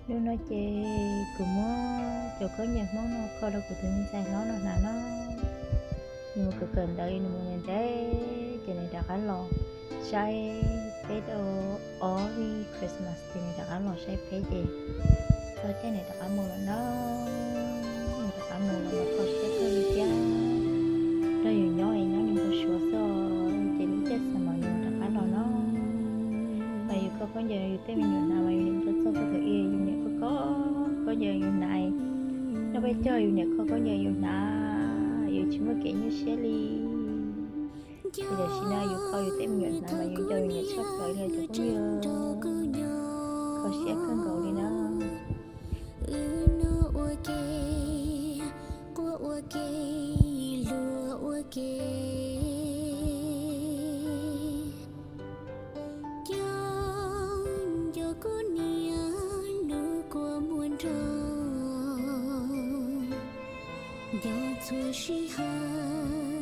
Hnub no ces kuv muab cov khaub ncaws Hmoob no kho rau kuv tus me ntxhais hlob no hnav no. Nws mus kawm kawm ntawv, nws mus ntev ntev ces nws rov qab los saib peb tau ob vij Christmas ces nws rov qab los saib peb ces txog caij nws rov qab mus lawm na. Nws rov qab mus lawm mas kho siab kawg li thiab. Nrog yus nyob es nyob li npau suav xwb ces lub caij xwm mas nws rov qab los no. Mas yus kho khaub ncaws yus tej me nyuam hnav mas yus niam nco txog thaum ub yus niam kho khaub ncaws yus hnav, noj peb caug yus niam kho khaub ncaws yus hnav, yus tsis muaj kev nyuaj siab li. Ces tam sim no yus kho yus tej me nyuam hnav mas yus nco yus niam tshaj plaws li cov phooj ywg, kho siab kawg nkaus li na. Wb noj ua ke, quaj ua ke, luag ua ke. Cov nco kuv niam hlub kua muag nrog, nco txhua sij hawm.